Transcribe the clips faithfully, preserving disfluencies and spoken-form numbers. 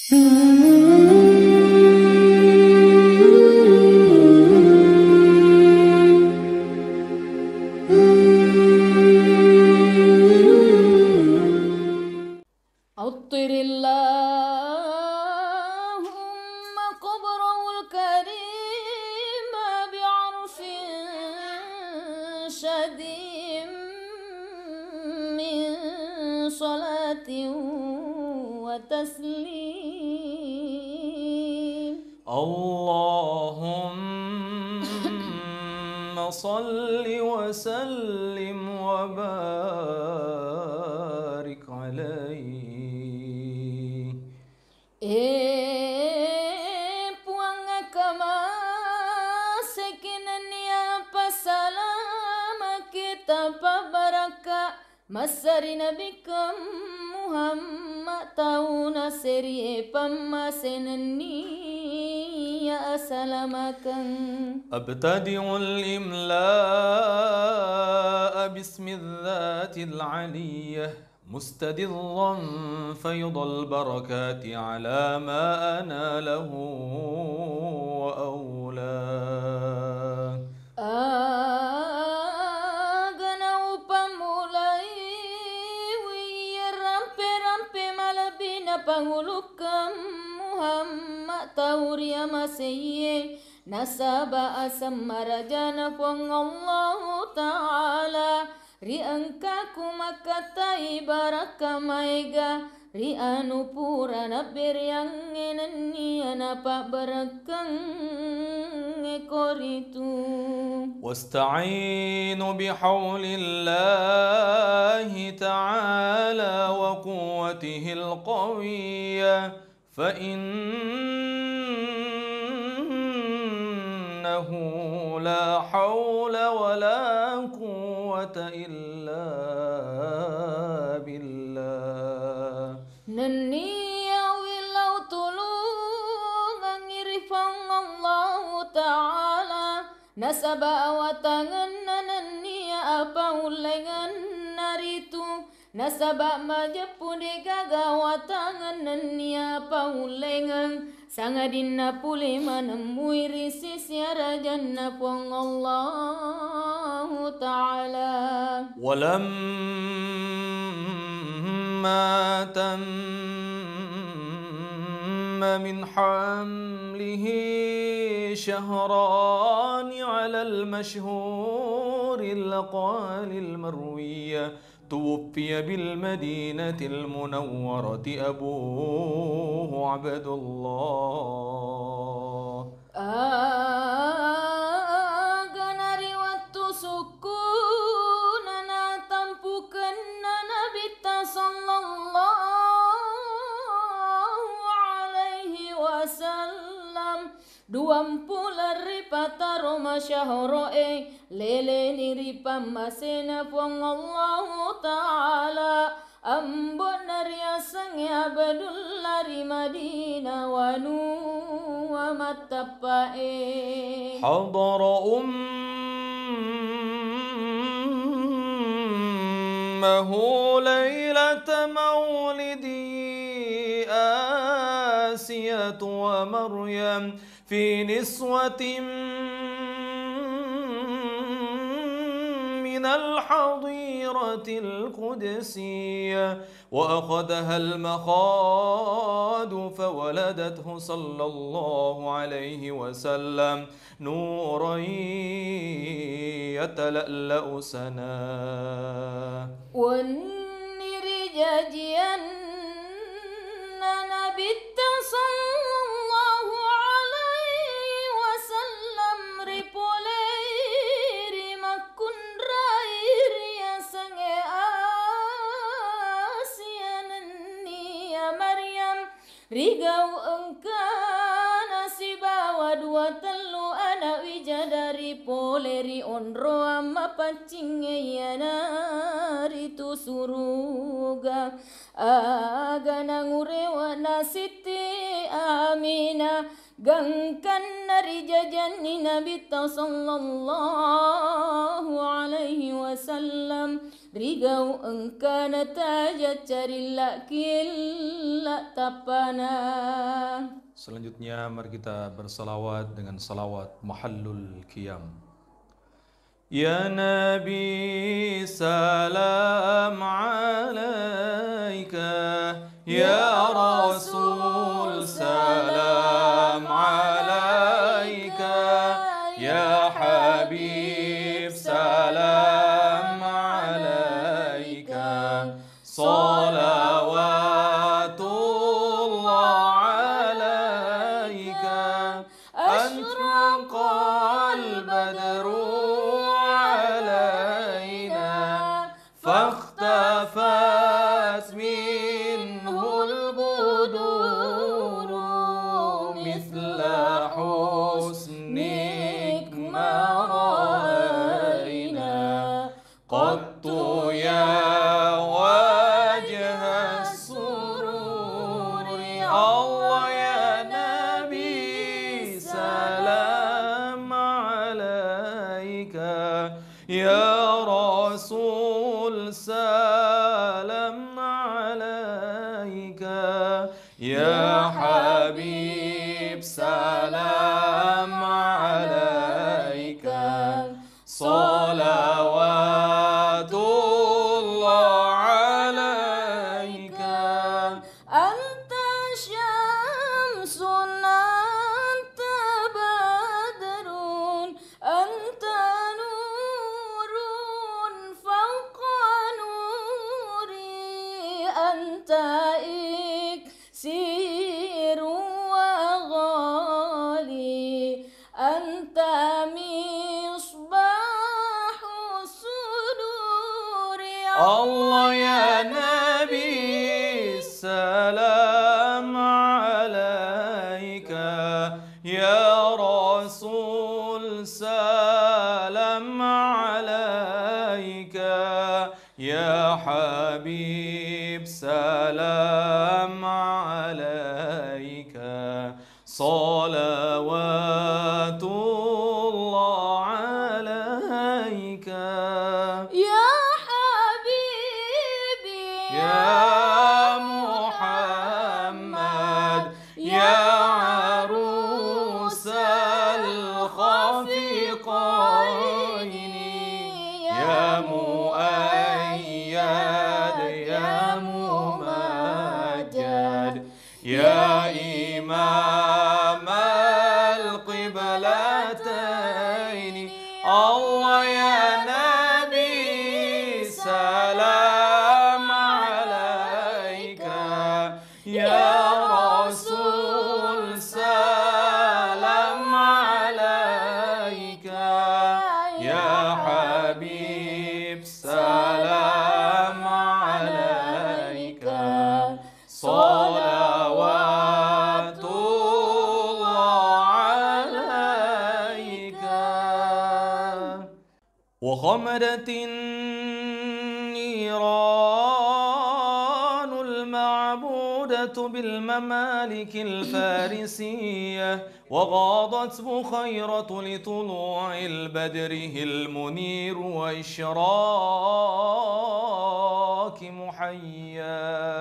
عطر اللهم قبره الكريم بعرش شديد من صلاة وتسليم. اللهم صل وسلم وبارك عليه. E Puang, akkamaseki nennia passalamaki tapabbarakka, massari Nabikkeng Muhammad tau naseri e pammase nennia asalamakeng. أبتدئ الإملاء باسم الذات العلية مستدرا فيض البركات على ما أناله وأولاه. Aga naupammulai wi rampe-rampe malebbina pangulukkeng Muhammad tau riamaseiye, nasaba aseng marajana Puang Allahu Ta'ala ri engkaku makkattai barakka maega ri anu pura nabberiangnge nennia napabbarakkangnge koritu. واستعين بحول الله تعالى وقوته القوية، فإنه لا حول ولا قوة إلا بالله. Nennia willau tulungengngi ri Puang Allahu Ta'ala, nasaba awatangenna nennia apaullengenna ritu, nasaba majeppu degaga awatangeng nennia apaullengeng, sangadinna pole manemmui ri sisi arajanna Puang Allahu Ta'ala. ولما تم من حمله شهران على المشهور القول المروي، توفي بالمدينة المنورة أبوه عبد الله. Aga nari wettu sukkuna natampukenna Nabitta sallallahu alaihi wasallam, duampuleng ripataro masyahoro'e, leleni ri pammasena Puang Allahu Ta'ala, ambo'na riasengnge Abdullah ri Madinah wanua matteppa'e. حضر أمه ليلة مولده آسية ومريم في نسوة من الحضيرة القدسية، وأخذها المخاض فولدته صلى الله عليه وسلم نورا يتلألأ سناه. Wenni rijajianna Nabitta sallallahu alaihi wasallam ripolei ri makkunrai riasengnge Asia nennia Maryam, rigau engkana sibawa dua tellu ana' wijadari pole ri onroang mapaccingnge, iyanaritu suruga. Aga nangurewe'na Sitti Aminah gangkanna rijajanni Nabitta sallallahu alaihi wasallam. Rigau engkana taja carilla kiella tappana. Selanjutnya, mari kita bersalawat dengan salawat mahallul qiyam. Ya Nabi, salam alaika. Ya Rasul, salam alaika. Ya Habib, salam alaika. Salawatullah alaika. أشرق البدر علينا فاختفت منه البدور مثل حسنك ما رأينا قط يا وجه السرور. الله يا نبي سلام عليك، يا رسول سلام عليك، يا حبيب سلام عليك. صلوات الله عليك. أنت شمس، أنت بدر، أنت نور فوق نوري، أنت إكسير وغالي، أنت مصباح الصدور. الله يا نبي سلام عليك، يا رسول سلام عليك، يا حبيب سلام عليك، صلوات الله عليك. يا حبيبي يا محمد، يا عروس الخفقين، يا مؤيد، يا ممجد، يا إمام القبلتين. الله يا نبي سلام عليك، يا رسول سلام عليك، يا حبيب سلام عليك، صلوات الله عليك. وخمدت النيران المعبودة بالممالك الفارسية، وغاضت بخيرة لطلوع البدر المنير وإشراق محياه.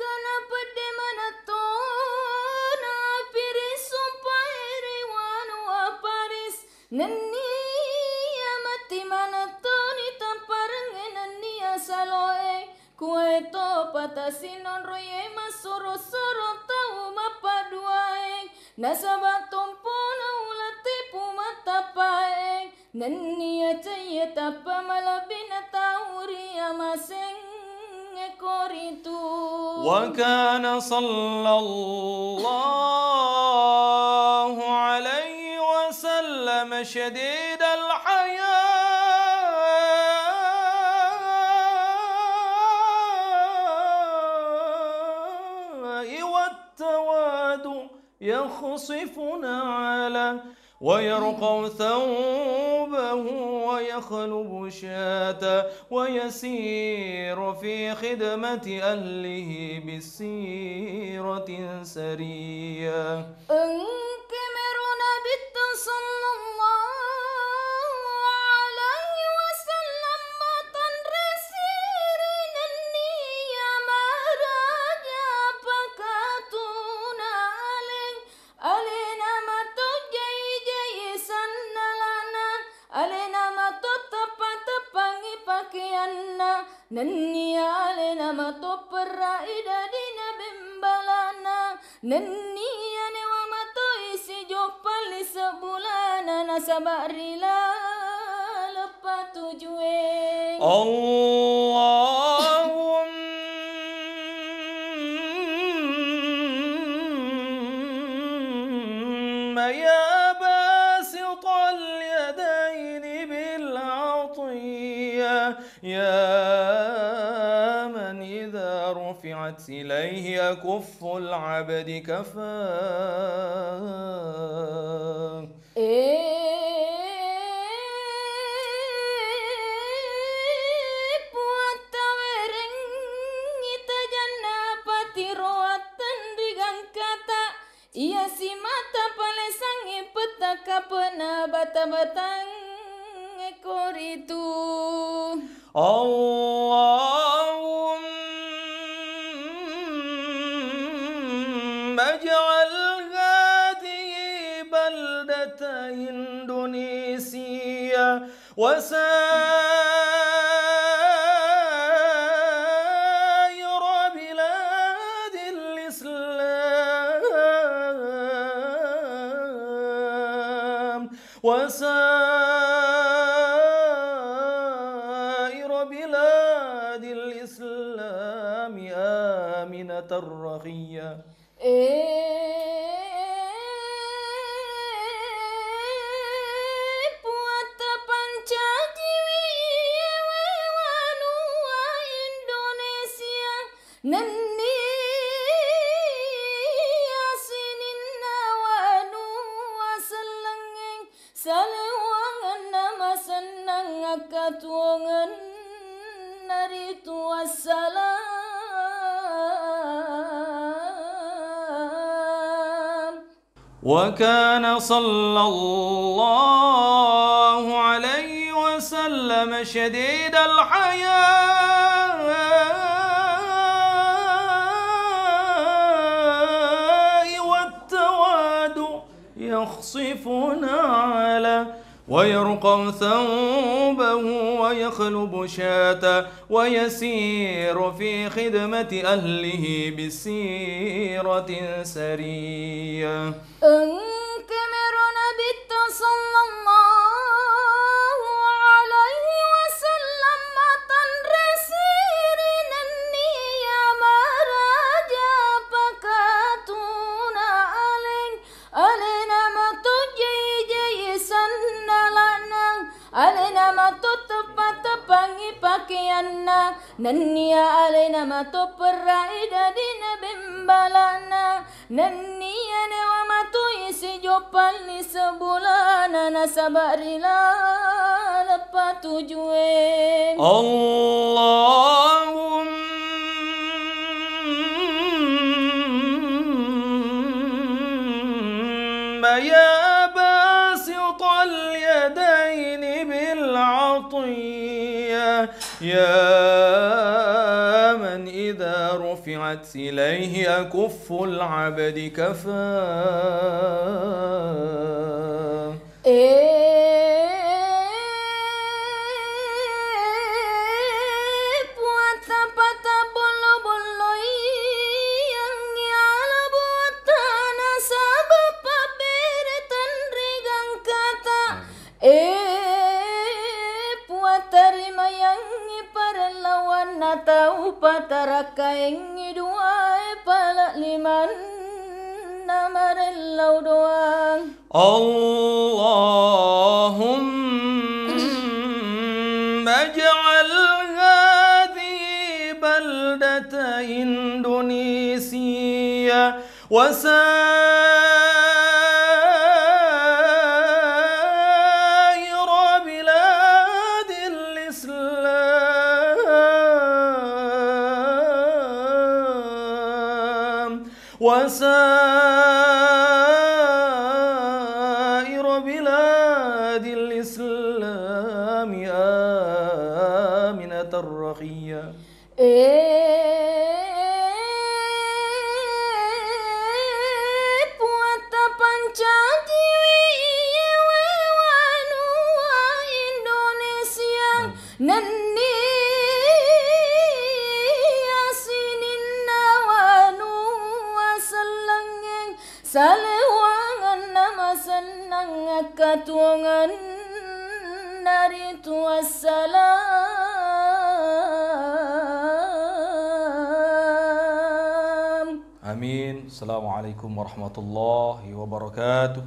Aga napedde maneng tona piring sumpae ri wanua Paris, nennia matti maneng toni tamparengnge nennia saloe. Kuwae topa tasinonroie massuro-suro tau mappaduaeng, nasaba tompona uleng tepu mattappaeng. Nennia caiye tappa malebbina tau ri amasengnge koritu. وكان صلى الله عليه وسلم شديد الحياء والتواضع يخصف نعله ويرقع ثوبه ويخلب شاته ويسير في خدمة أهله بسيرة سرية. Engka mero Nabitta sallallahu alaihi Nennia alena mato perra idadina bembalana. Nennia newa matoi sijoppa lise bulana nasaba ri laleng patujue. اللهم يا باسط اليدين بالعطية يا من إذا رفعت إليه أكف العبد كفاه. E Puatta, werengngi tajanna patiroatteng ri gangkata. Iya simata palesangnge petta kapena bata-batangnge koritu. اللهم اجعل هذه بلدة إندونيسيا وسائر بلاد الإسلام وسائر بلاد الإسلام آمنة رخية. E Puatta, pancajiwi iyewe wanua Indonesia, nennia sininna wanua sellengngeng, salewangenna masennang akkatuongenna ritu assalam. وكان صلى الله عليه وسلم شديد الحياء والتواضع يخصف نعله ويرقع ثوبه ويخلب شاته ويسير في خدمة أهله بسيرة سرية. Engka mero Nabitta sallallahu alaihi wasallam matanre siri nennia maraja pakatuna aleng. Alena mato jai-jai sandala'na, alena mato teppa-teppangngi pakeanna, nennia alena mato perrai dadina bembala'na, nennia newa matoi sijoppa lise bulana nasaba ri laleng patujue. اللهم يا باسط اليدين بالعطية يا من إذا رفعت إليه أكف العبد كفاه. E Puatta, patabbollo-bolloiyangngi ala buatta nasaba pabbere tenri gangkata. E Puatta, rimayangngi parellawanna tau, patarakkaengngi duae pale limanna marellau doang. اللهم اجعل هذه بلدة إندونيسيا وسائر بلاد الإسلام وسائر بلاد الإسلام آمنة رخية. E Puatta, pancajiwi iyewe wanua Indonesia, nenni Salewangenna masennang akkatuwongenna ritu assalam. Amin. Assalamualaikum warahmatullahi wabarakatuh.